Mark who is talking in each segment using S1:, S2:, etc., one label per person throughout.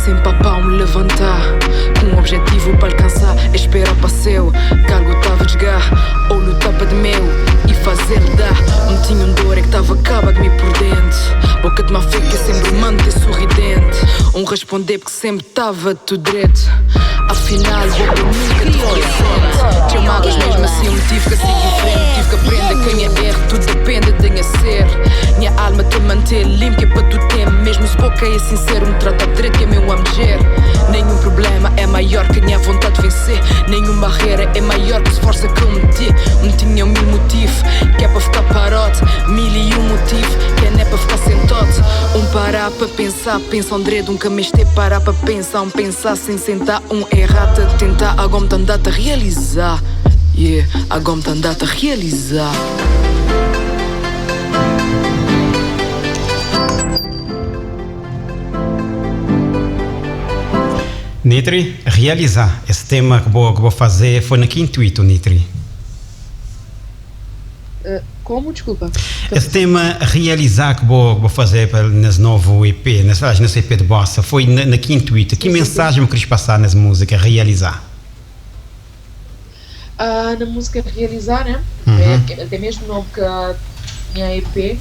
S1: Sem papá um levantá Com um objetivo pa alcançar Espera pa céu Que algo tava txgá Ou lutar pa de meu E fazel dá Um tinha um dor é que tava caba de mi por dentro Boca de má fé que sempre mante sorridente Um responder porque sempre tava tudo dreto Afinal boca nunca tive presente Tinha mágoas mesmo assim um tive que seguir em frente Tive que aprender que nha erro tudo depende de nha ser Nha alma te manter limpo que é pa tu ter Mesmo se boca é sincero um trata dreto que é meu amjer Nenhum problema é maior que nha vontade de vencer Nenhum barreira é maior que esforço que eu meti Um tinha mil motivo que é pa ficar parado Mil e um motivo que é pa ficar sentado Um parar pa pensar, pensa um dredo Um que meste parar pa pensar Um pensar sem sentar, um errar te tentar Agora me tá a realizar Yeah, agora me tá a realizar.
S2: Nitri, realizar esse tema que vou fazer foi na que intuito, Nitri?
S3: Como? Desculpa.
S2: Esse tema realizar que vou fazer nesse novo EP, nesse EP de Bossa, foi na que intuito? Que mensagem me queres passar nessa música, realizar?
S3: Na música Realizar, né?
S2: Uhum.
S3: É, até mesmo o nome que a minha EP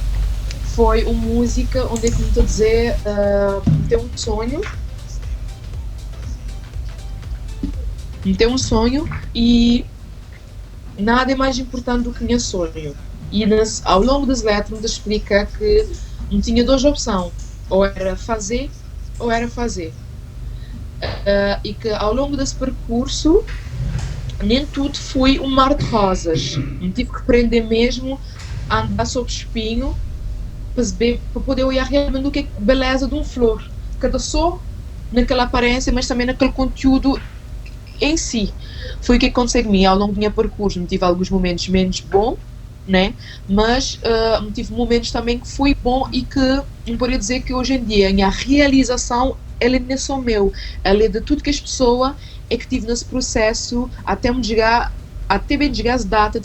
S3: foi uma música onde é que me estou a dizer, tem um sonho. Tem um sonho e nada é mais importante do que o meu sonho. E ao longo das letras me explica que não tinha duas opções, ou era fazer ou era fazer. E que ao longo desse percurso nem tudo foi um mar de rosas. Me tive que aprender mesmo a andar sobre espinho para poder olhar realmente o que é beleza de um flor. Cada só naquela aparência, mas também naquele conteúdo em si. Foi o que aconteceu comigo ao longo do meu percurso. Me tive alguns momentos menos bons, né? Mas tive momentos também que foi bom e que não poderia dizer que hoje em dia a minha realização ela não é só meu, ela é de tudo que as pessoas é que tive nesse processo até me chegar, até bem chegar a data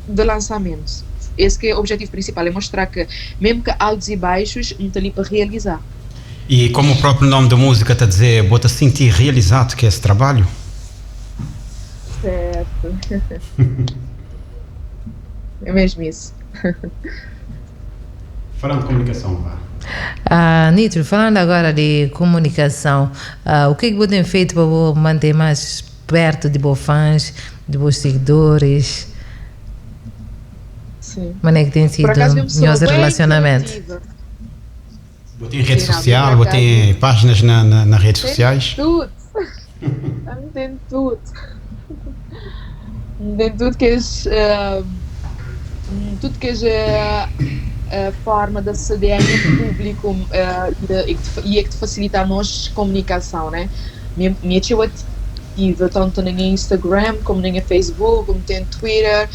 S3: de lançamento. Esse que é o objetivo principal, é mostrar que mesmo que altos e baixos, não está ali para realizar.
S2: E como o próprio nome da música está a dizer, bota sentir realizado que é esse trabalho?
S3: Certo. É mesmo isso.
S2: Falando de comunicação, vá.
S4: Nitro, falando agora de comunicação, o que é que você tem feito para manter mais perto de bons fãs, de bons seguidores?
S3: Sim.
S4: Como é que tem sido
S3: Por acaso, eu sou
S4: o
S3: bem
S4: relacionamento?
S3: criativa.
S2: Botei em rede
S3: Sim, não,
S2: social,
S3: por
S2: botei
S3: acaso.
S2: páginas na redes
S3: Tem
S2: sociais.
S3: tudo. Tem tudo. Tem tudo que és, tudo que és, a forma de aceder ao público, e é que te facilita a nós comunicação, né? Minha tia ativa tanto no Instagram como no Facebook, como tem Twitter,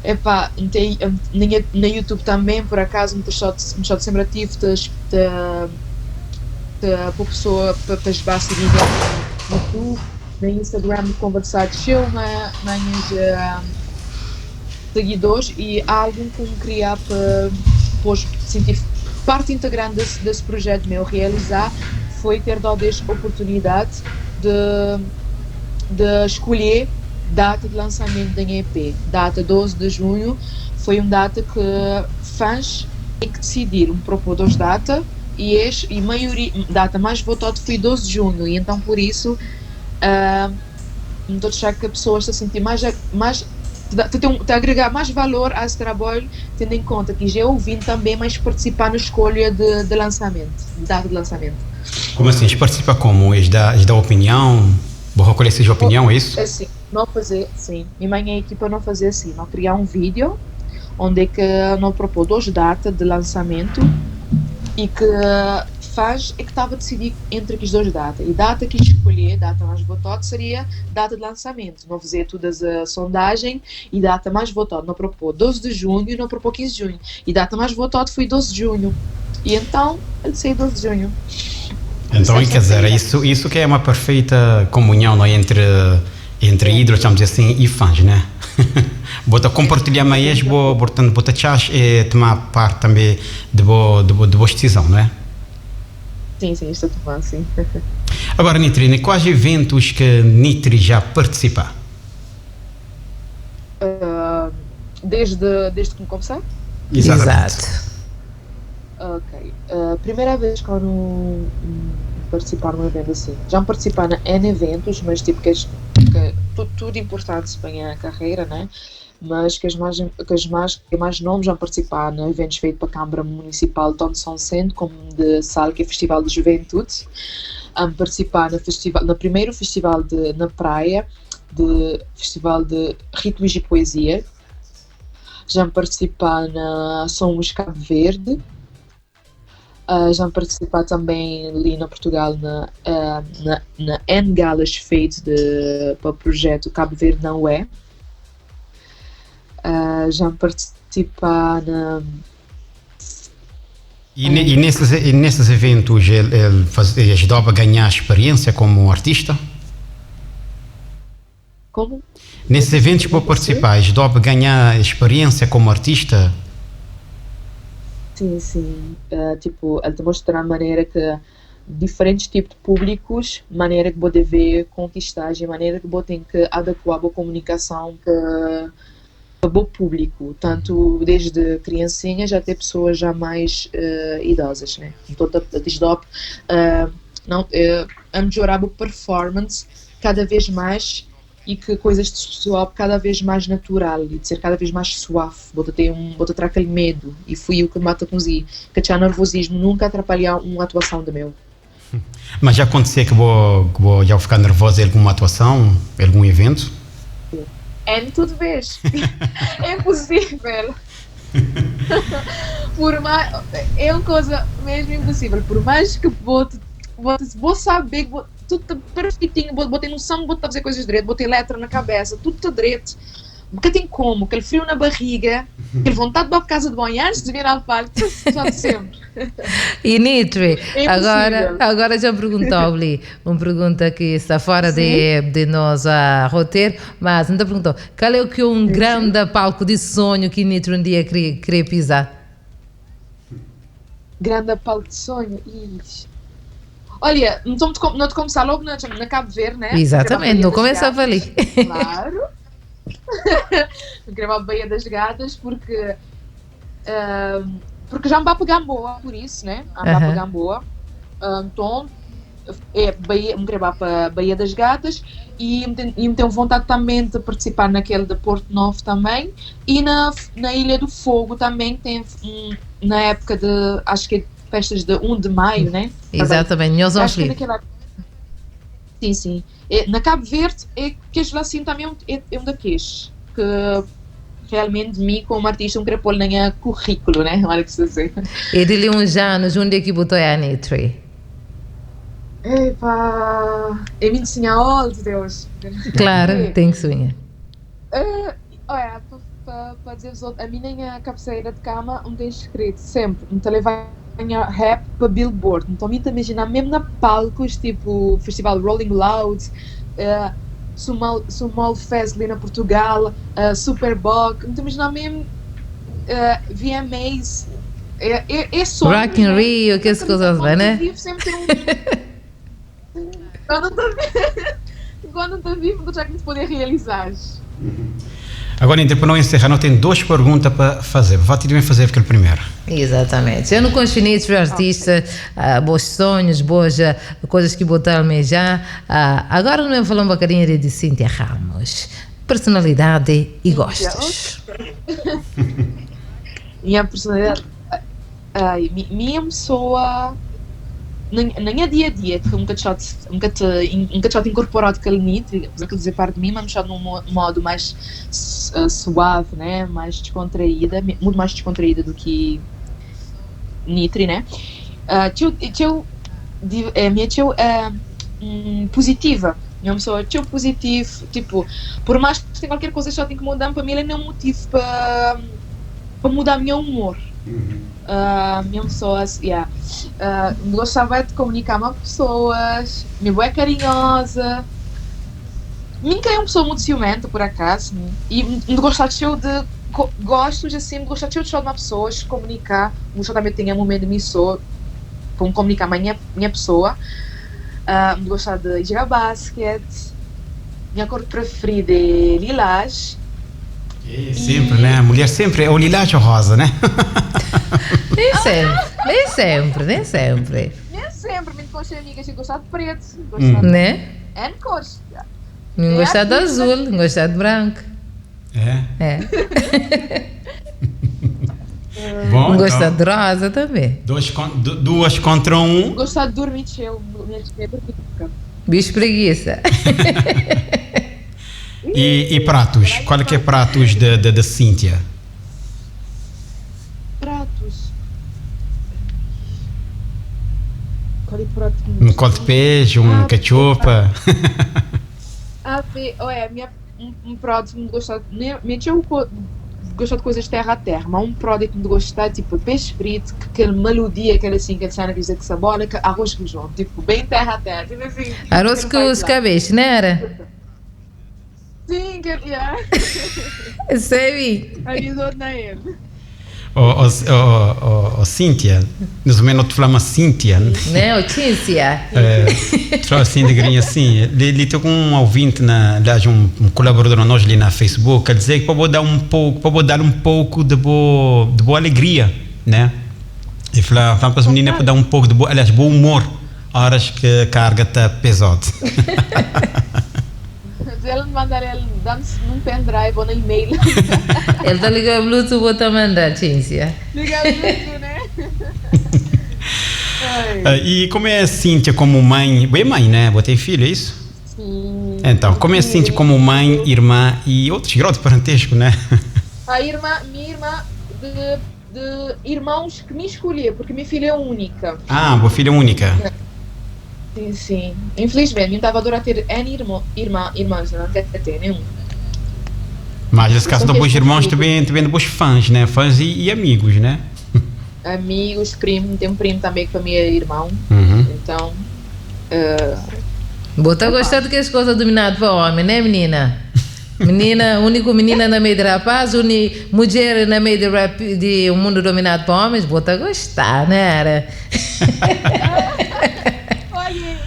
S3: epá, tem, nem no YouTube também, por acaso, me deixou sempre ativo, te, para pessoa, para esbar seguir no YouTube, no Instagram, conversar chill na minhas seguidores e algo que me queria para sentir parte integrante desse projeto meu realizar foi ter dado esta oportunidade de escolher data de lançamento da minha EP. Data 12 de junho foi uma data que fãs é que decidiram, me propor duas datas e maioria, data mais votada foi 12 de junho, e então por isso, não estou a achar que a pessoa está a sentir mais, mais te, te, te agregar mais valor a esse trabalho, tendo em conta que já ouvindo também, mas participar na escolha de lançamento, de data de lançamento.
S2: Como assim? Participa como? Eles dá opinião? Vou recolher sua opinião, é isso?
S3: Assim, não fazer, sim. E minha equipa não fazer assim, não criar um vídeo onde é que não propôs duas datas de lançamento e que faz é que estava a decidir entre as duas datas. E data que escolher, data mais votada, seria data de lançamento. Não fazer todas a sondagem e data mais votada. Não propôs 12 de junho e não propôs 15 de junho. E data mais votada foi 12 de junho. E então, ele saiu 12 de junho.
S2: Então,
S3: Isso é
S2: quer dizer,
S3: sexta-feira.
S2: isso que é uma perfeita comunhão, não é? Entre ídolos, vamos dizer assim, e fãs, né? Bota compartilhar mais, bo, portanto, bota chás e tomar parte também de boa decisão, não é?
S3: Sim, sim, estou a tomar, sim.
S2: Agora, Nitri, em quais eventos que Nitri já participa?
S3: Desde que comecei?
S4: Exato.
S3: Ok. Primeira vez que eu não participar num evento assim. Já me participar na N eventos, mas tipo que, que tudo importante para a minha carreira, né? Mas que as mais, que as mais, que mais nomes já participar em eventos feitos para a Câmara Municipal, tanto de São Vicente como de Sal, que é Festival de Juventude. A participar no festival, no primeiro festival de, na praia, de Festival de Ritmos e Poesia. Já participar na Somos Cabo Verde. Já participar também ali na Portugal na N Galas feito para o projeto Cabo Verde Não É. Já participar na.
S2: E nesses eventos ele ajudava a ganhar experiência como artista?
S3: Como?
S2: Nesses eventos que vou participar, ajudava a ganhar experiência como artista?
S3: Sim. Tipo, ele te mostra a maneira que diferentes tipos de públicos, maneira que vou dever conquistar, e maneira que vou ter que adequar a comunicação para o público, tanto desde criancinhas até pessoas já mais idosas, né? Então, te dá não, a melhorar a performance cada vez mais e que coisas de soar cada vez mais natural e de ser cada vez mais suave, bota ter bota ter aquele medo e fui o que mata consegui, que tinha nervosismo nunca atrapalhar uma atuação do meu.
S2: Mas já aconteceu que vou já ficar nervosa em alguma atuação, em algum evento?
S3: É tudo vez. É impossível. Por mais, é uma coisa mesmo impossível. Por mais que vou saber que vou, tudo tá perfeitinho, vou ter noção, vou fazer coisas direito, vou ter letra na cabeça, tudo está direito. Porque tem como, aquele frio na barriga, aquele vontade de ir para casa de banho antes de vir ao palco, só sempre.
S4: E Nitri, É agora já perguntou-lhe uma pergunta que está fora de nós a roteiro, mas ainda perguntou qual é o que é um grande palco de sonho que Nitri um dia queria pisar?
S3: Grande palco de sonho. Ixi. Olha, não te, não te começar logo na Cabo Verde, né?
S4: Exatamente, não começa ali.
S3: Claro. Não queria a Baía das Gatas porque já me vai pegar boa por isso, né? Já me vai pegar boa. Então, é Baía, me queria para a Baía das Gatas e me tenho vontade também de participar naquele de Porto Novo também e na Ilha do Fogo também tem na época de, acho que é festas de 1 de maio, né?
S4: Exatamente, Nhoson Acho que é naquela.
S3: Sim. É, na Cabo Verde é que lá assim também é um daqueles que realmente me como artista não queria pôr nem a currículo, né? Olha que se dizer.
S4: E dele uns anos, onde é que botou a Nitri?
S3: Epá, eu me ensinar, oh Deus.
S4: Claro, tem que sonhar.
S3: Olha, para dizer a minha cabeceira de cama onde tem escrito sempre, não te levar rap para Billboard. Então, me imaginar mesmo na palcos, tipo Festival Rolling Loud, Sumol Fest ali na Portugal, Super Bock, não te imaginar mesmo VMAs. É sonho,
S4: Rock in né? Rio, que essas coisas vai, né?
S3: Vivo sempre tem um. Quando não vivo, não já que se poder realizar.
S2: Agora, então, para não encerrar, não tenho duas perguntas para fazer. Vou te fazer aquele primeiro.
S4: Exatamente. Eu não conheço artista, bons sonhos, boas coisas que botar almejar. Agora não vamos falar um bocadinho de Cíntia Ramos. Personalidade e gostos.
S3: Minha personalidade. Ai, minha pessoa. Nem a dia a dia, que nunca te nunca te nunca te incorporado aquele nitro, apesar de dizer parte de mim, mas num modo mais suave, né? Mais descontraída, muito mais descontraída do que Nitri, né? Tio, é, minha tio é positiva. Minha pessoa tio positivo, tipo, por mais que tenha qualquer coisa só tem que mudar para mim, ele não é um motivo para mudar meu humor. Minha pessoa, yeah. Gostava de comunicar com pessoas, me é carinhosa. Nunca é uma pessoa muito ciumenta, por acaso, e me gostar de gosto de assim, gostar de de uma pessoas, comunicar, gostar também tem um momento de mim sou. Pa N komunika ma nha nha pesoa. N gosta de joga basket. Nha kor preferidu é lilás.
S2: Sempre, né? Mulher sempre é ou lilás ou rosa, né?
S4: Nem sempre, nem sempre, nem sempre.
S3: Nem sempre, me conheço amigas que gostam de preto, gostam de
S4: Né?
S3: N cores.
S4: Não
S3: É
S4: gostar de
S3: aquilo,
S4: azul, não gostar de branco.
S2: É.
S4: É.
S2: Bom,
S4: Não gostar
S2: então,
S4: de rosa também.
S2: duas contra um.
S3: Gostar de dormir cheio, minha tia dormir.
S4: Bicho preguiça.
S2: E pratos? Qual é que é pratos da Cíntia?
S3: Pratos. Qual é o prato que me
S2: Um colo de peixe, um
S3: Ah,
S2: ketchup?
S3: Ah, olha, um prato que me gosta, nem nem tinha gosto de coisas terra a terra, mas um prato que me gosta, tipo peixe frito, que aquela melodia, aquela assim, aquele cena que diz que sabor, que arroz com feijão, tipo, bem terra a terra, tipo assim.
S4: Arroz
S3: aquele
S4: com
S3: vibe
S4: os
S3: lá.
S4: cabeços, não era?
S3: Sim, que yeah.
S4: Sei.
S3: Avisou na ele.
S2: Ô, ô, ô, ô, ô, Cíntia, mais ou menos te falamos Cíntia, né?
S4: Né, o Cíntia?
S2: É, só assim de grinha assim. Ele tem um ouvinte, aliás, um colaborador nós ali na Facebook, a dizer que pode dar um pouco, pode dar um pouco de boa alegria, né? E falar para as meninas para dar um pouco de boa, aliás, bom humor, horas que a carga está pesada.
S3: Ela me mandar ele dá-me num pendrive ou no e-mail.
S4: Ele tá ligando o Bluetooth, vou te mandar, Cíntia.
S3: Liga muito, né? Ai,
S2: E como é a Cíntia como mãe? Bem mãe, né? Botei filho, é isso?
S3: sim.
S2: Então, como é a Cíntia como mãe, irmã e outros graus de parentesco, né?
S3: A irmã, minha irmã de irmãos que me escolheu, porque minha filha é única.
S2: Ah, boa filha única.
S3: Sim, sim. Infelizmente, eu estava a adorar ter N irmã, irmã, irmãs, não quero ter nenhum.
S2: Mas nesse caso
S3: São
S2: de bons
S3: questões
S2: irmãos
S3: de-
S2: também de bons fãs, né? Fãs e amigos, né?
S3: Amigos, primo, tem um primo também que para mim é irmão.
S2: Uhum.
S3: Então,
S4: Bota gostar de que as coisas dominadas por homem, né, menina? Menina, único menina na meio de rapaz, uni, mulher na meio de, rap, de um mundo dominado por homens, bota gostar, né? Era?
S3: olha,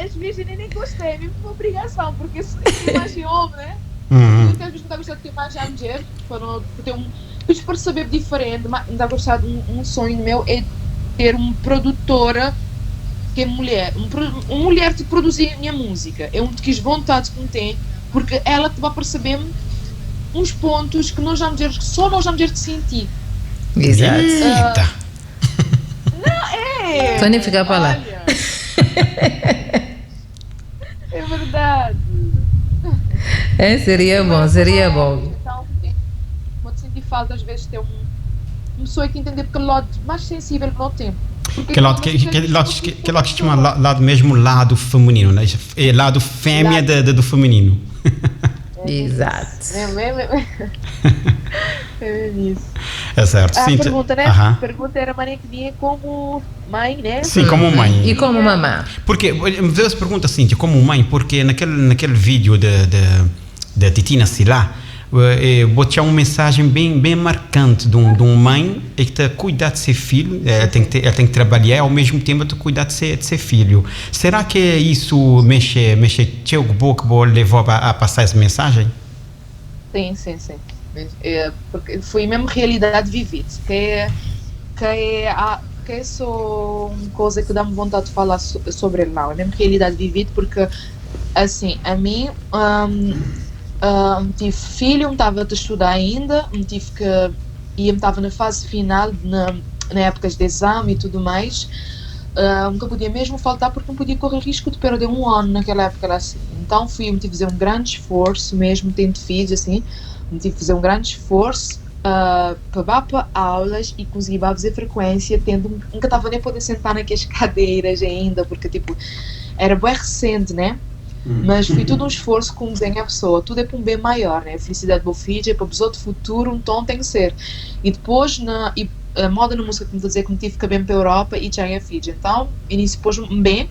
S3: às vezes eu nem gostei, mesmo por obrigação, porque se mais é homem, né?
S2: Uhum.
S3: Muitas vezes não está a gostar de ter mais a mulher, para não para ter um. Pois para saber diferente, mas não está a gostar de um sonho meu é ter uma produtora que é mulher, uma mulher de produzir a minha música. É um que as vontades que me tem, porque ela te vai perceber uns pontos que nós já mulheres, só nós já mulheres de sentir.
S4: Exato.
S2: Eita!
S3: É.
S4: Tô nem ficar pra lá.
S3: Olha. É verdade.
S4: É, seria bom, seria bom.
S3: Então, vou te sentir falta às vezes de ter uma pessoa que entender porque o lado mais sensível que não tem. Porque
S2: Que lado que, que, lado, que lado que se chama lado mesmo lado feminino, né? É lado fêmea do feminino.
S4: Exato.
S3: É mesmo, é mesmo. É mesmo isso.
S2: É certo.
S3: A
S2: Cíntia.
S3: pergunta, né?
S2: Aham.
S3: A pergunta era mané que vinha como mãe, né?
S2: Sim, como mãe.
S4: E como mamã?
S2: Porque, olha, me veio essa pergunta, Cíntia, como mãe, porque naquele vídeo da Titina Silá, vou uma mensagem bem, bem marcante de um mãe é que está a cuidar de ser filho, ela tem que trabalhar ao mesmo tempo de cuidar de ser filho. Será que isso mexe teu que levou a passar essa mensagem?
S3: Sim, sim, sim. É, porque foi mesmo realidade vivida, que é só uma coisa que dá-me vontade de falar sobre ele, não. É mesmo realidade vivida, porque, assim, a mim, tive filho, estava a estudar ainda, tive que, e estava na fase final, na época de exame e tudo mais, nunca podia mesmo faltar porque não podia correr risco de perder um ano naquela época lá, assim. Então fui, tive que fazer um grande esforço, mesmo tendo filhos, assim, tive que fazer um grande esforço para para aulas e conseguir fazer frequência, tendo, nunca estava nem poder sentar naquelas cadeiras ainda, porque tipo, era bem recente, né? Mas foi tudo um esforço com desenho a pessoa, tudo é para um bem maior, né? A felicidade do filho é para o pessoa de futuro, então tem que ser. E depois, e a moda na música, como estou a dizer, que me tive que bem para a Europa e já é filho. Então, início pôs um bem,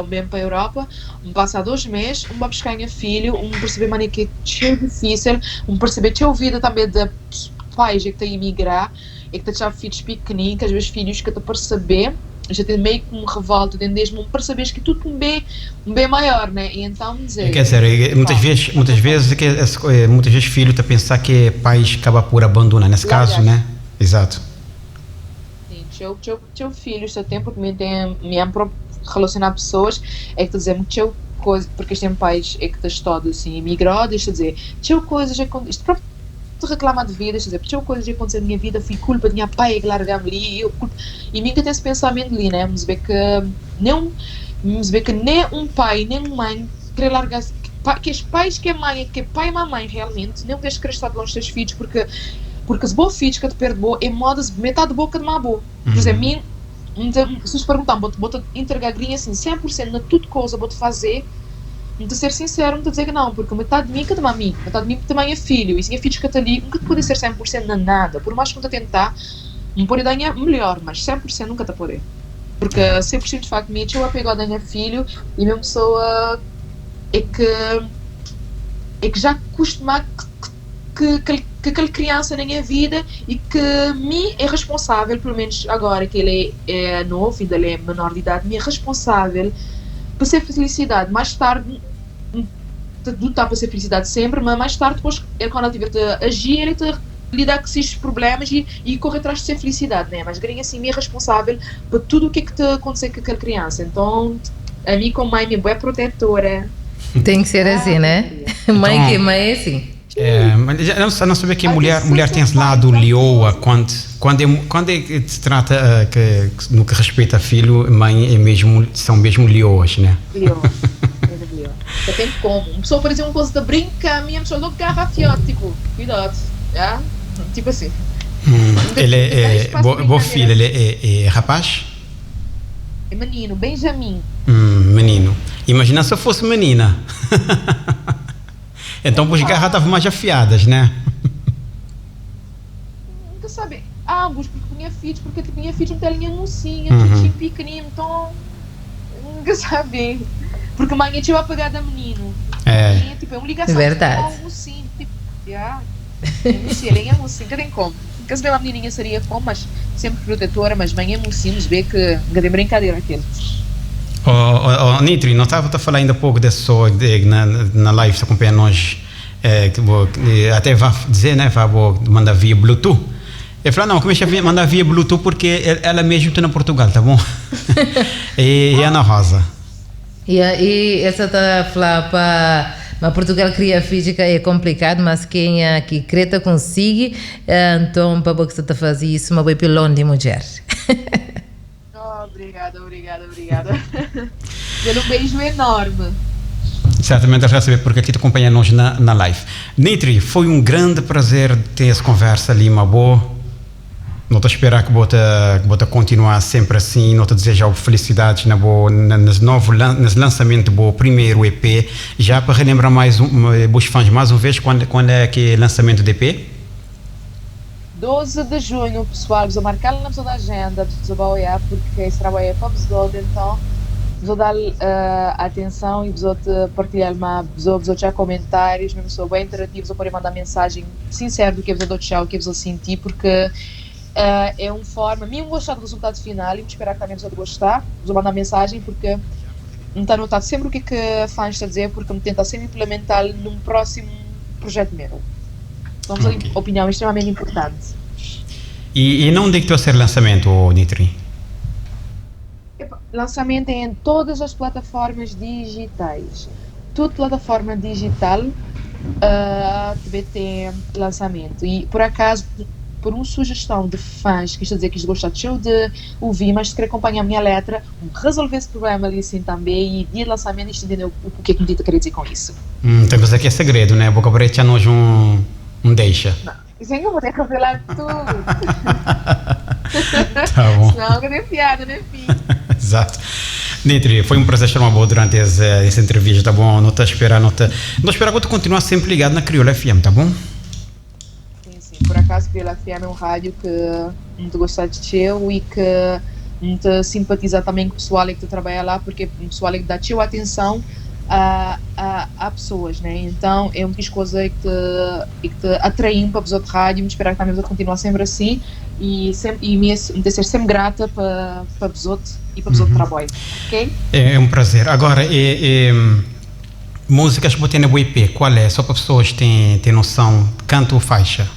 S3: um bem para a Europa, um passar 2 meses, um para buscar minha filho, um perceber maneira que é difícil, um perceber que a vida também de pais é que tem a emigrar, é que tem já filhos pequeninos, que às vezes filhos que te perceber Já tem meio que um revolta dentro mesmo, percebes que tudo um bem maior, né? E então dizer.
S2: Quer dizer, muitas vezes que muitas vezes filho está a pensar que pais acaba por abandonar, nesse caso, né? Exato.
S3: Sim, teu filho está tempo porque tem me relacionar pessoas, é que te dizer muito coisa, porque têm pais é que te todo assim, emigrado, isto a dizer, tinha coisas, isto próprio reclamar de vida, isto a dizer, tinha coisas que aconteceu na minha vida, fui culpa de minha pai que largava ali, eu culpa, e nunca tem esse pensamento ali, né? Vamos ver que nem vamos ver que nem um pai, nem uma mãe querer largar, que os pais que a mãe, que pai e mãe realmente, não deixam querer estar longe dos seus filhos, porque se bom filhos que te perde boa, é moda metade boca de má boa. Por exemplo, mim, se nos perguntam, vou-te entregar grinha assim, 100% na tudo coisa, vou-te fazer, não te ser sincero, não te dizer que não, porque metade de mim que também a mim, metade de mim também é filho, e se é filhos que está ali, nunca te pode ser 100% na nada, por mais que não te tentar, não pode dar melhor, mas 100% nunca te pode. Porque 100% de facto, me eu apego a ganhar filho, e mesmo pessoa é que já costuma que aquela criança na minha vida e que me é responsável, pelo menos agora que ele é novo, ainda ele é menor de idade, me é responsável por ser felicidade. Mais tarde, lutar para ser felicidade sempre, mas mais tarde, depois, quando ele tiver de agir, ele te lidar com esses problemas e correr atrás de ser felicidade, né? Mas grinha assim, me é responsável por tudo o que é que te acontecer com aquela criança. Então, a mim como mãe, minha boa protetora.
S4: Tem que ser assim, né? Mãe então, que mãe é assim.
S2: É, mas já não sabia que mulher tem esse lado leoa quando é que se trata que, no que respeita a filho, mãe é mesmo, são mesmo leoas, né?
S3: Leoa. Leoa. Só tem como. Uma pessoa, por exemplo, uma coisa de brinca, a minha pessoa logo garra fiote, tipo, cuidado, já? Tipo assim.
S2: Ele é bom filho, ele é rapaz?
S3: É menino, Benjamin.
S2: Menino. Imagina se eu fosse menina. Então as garras estavam mais afiadas, né?
S3: Nunca sabe. Ambos, porque tinha filhos, porque tinha filhos, não tinha mocinha, uhum. Pequenino, então nunca sabe. Porque mãe tinha apagado a menino.
S2: É.
S3: E, tipo, é uma ligação.
S4: Verdade.
S3: Com mocinho, tipo, yeah. É mocinho, que tem como. Nunca se vê uma menininha seria como, mas sempre protetora, mas mãe é mocinho, vê que não tem brincadeira aquele.
S2: Oh, Nitri, não estava a falar ainda pouco dessa pessoa na live, se acompanha nós, que vou, até vai dizer, né, vou mandar via Bluetooth. Eu falei, não, comecei a mandar via Bluetooth porque ela mesmo está na Portugal, tá bom? E Ana Rosa.
S4: E essa está a falar para... Mas Portugal cria física é complicado, mas quem aqui creta consiga, então para você está fazer isso, uma boa pilão de mulher.
S3: Obrigada, obrigada, obrigada. Dê-lhe um beijo enorme.
S2: Certamente ela vai saber porque aqui te acompanha nós na live. Nitri, foi um grande prazer ter essa conversa ali, uma boa. Não te esperar que bota continuar sempre assim, não te desejar felicidades na boa, nas novo, nesse lançamento do primeiro EP. Já para relembrar mais os fãs mais uma vez, quando é que é lançamento do EP?
S3: 12 de junho, pessoal, vou marcar na pessoa da agenda, vou olhar, porque esse trabalho é para pessoal, então vou dar atenção e vou te partilhar uma, vou deixar comentários, mesmo sou bem interativo, vou poder mandar mensagem sincera do que vou deixar, o que vou sentir, porque é uma forma, mesmo gostar do resultado final e me esperar que também vou gostar, vou mandar mensagem, porque não está anotado sempre o que é que a fã está a dizer, porque me tenta sempre implementar num próximo projeto meu. Então, okay. Opinião extremamente importante.
S2: E não onde é que está a ser lançamento, Nitri?
S3: Lançamento é em todas as plataformas digitais. Toda plataforma digital também tem lançamento. E, por acaso, por uma sugestão de fãs, que estou a dizer que gostam de show de ouvir, mas quer acompanhar a minha letra, resolver esse problema ali assim também, e dia de lançamento, isto entendeu o que é que me quer dizer com isso.
S2: Então, você aqui é segredo, né? Boca Brecha nós um deixa.
S3: Não, isso aí eu vou ter que revelar tudo.
S2: Tá bom.
S3: Senão, eu nem piada, nem fim.
S2: Exato. Nitri, foi um prazer estar uma boa durante essa entrevista, tá bom? Não te esperar, não te... Não esperar que tu continuar sempre ligado na Crioula FM, tá bom?
S3: Sim, sim. Por acaso, Crioula FM é um rádio que muito gosto de teu e que muito simpatiza também com o pessoal que tu trabalha lá, porque o pessoal que dá teu atenção A pessoas, né? Então é um coisa que te atraem para pessoa de rádio, me esperar que também a continuar sempre assim e sempre e me ser sempre grata para outros e para outro trabalho, ok?
S2: É um prazer. Agora, músicas que você tem no EP, qual é? Só para pessoas terem noção, canto ou faixa?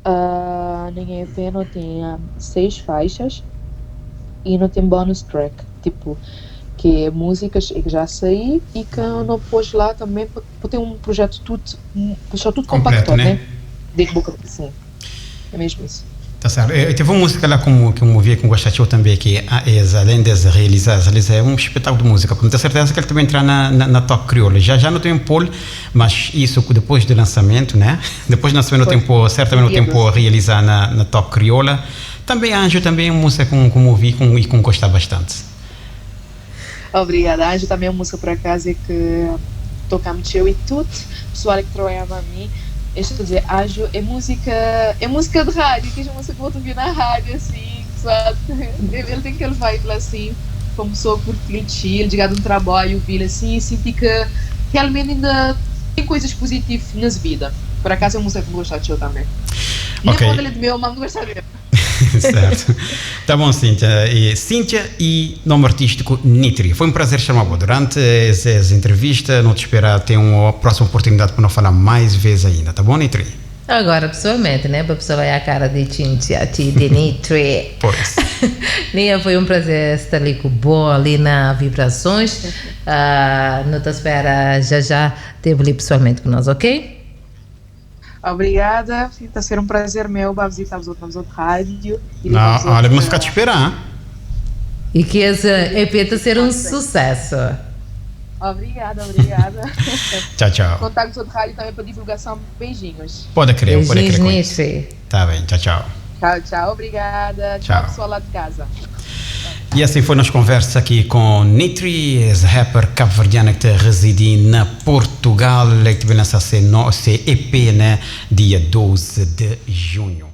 S3: Na EP não tem 6 faixas e não tem bonus track, tipo, que é músicas que já saí e que eu não pôs lá também para ter um projeto tudo, deixar tudo
S2: completo,
S3: compacto,
S2: né?
S3: né? De boca, sim. É mesmo isso.
S2: Tá certo. Eu teve uma música lá como, que eu ouvi com gostei também, que além de realizar, realizar é um espetáculo de música. Com certeza que ele também entrar na Top Crioula. Já já não tem pole, mas isso depois do lançamento, né? Depois do lançamento, no tempo, certamente no tempo a realizar na Top Crioula. Também Anjo, também é uma música com ouvi e com gostar bastante.
S3: Obrigada, Anjo também é uma música por acaso é que toca-me eu e tudo, pessoal que trabalhava a mim. Estou a dizer, Anjo é música de rádio, que é uma música que vou ouvir na rádio, assim, sabe? Ele tem aquele vibe assim, como pessoa curtir chill, chegar de um trabalho, ouvir assim, e sentir que realmente ainda tem coisas positivas na vida. Por acaso é uma música que me gosta de show também.
S2: Ok.
S3: Nem ele de meu, mas me gosta dele.
S2: Certo. Tá bom, Cíntia. E, Cíntia e nome artístico Nitri. Foi um prazer chamar durante essa entrevista. Não te esperar ter uma próxima oportunidade para não falar mais vezes ainda. Tá bom, Nitri?
S4: Agora, pessoalmente, né? Para a pessoa olhar a cara de Cíntia, de Nitri.
S2: Pois.
S4: Nia, foi um prazer estar ali com o Bo, ali na Vibrações. Não te espera já já ter ali pessoalmente com nós, ok?
S3: Obrigada, está a ser um prazer meu para visitar os outros rádio.
S2: Não, olha, vamos ficar te esperar.
S4: E que esse EP está a ser um sucesso.
S3: Obrigada, obrigada.
S2: Tchau, tchau.
S3: Contar com o outro rádio também para divulgação. Beijinhos.
S2: Pode crer, pode crer.
S4: Beijinhos,
S2: Tá bem, tchau, tchau.
S3: Tchau, tchau, obrigada. Tchau, tchau, pessoal lá de casa.
S2: E assim foi nossa conversa aqui com Nitri, esse rapper cabo-verdiano que reside na Portugal, que vai lançar seu EP, né, dia 12 de junho.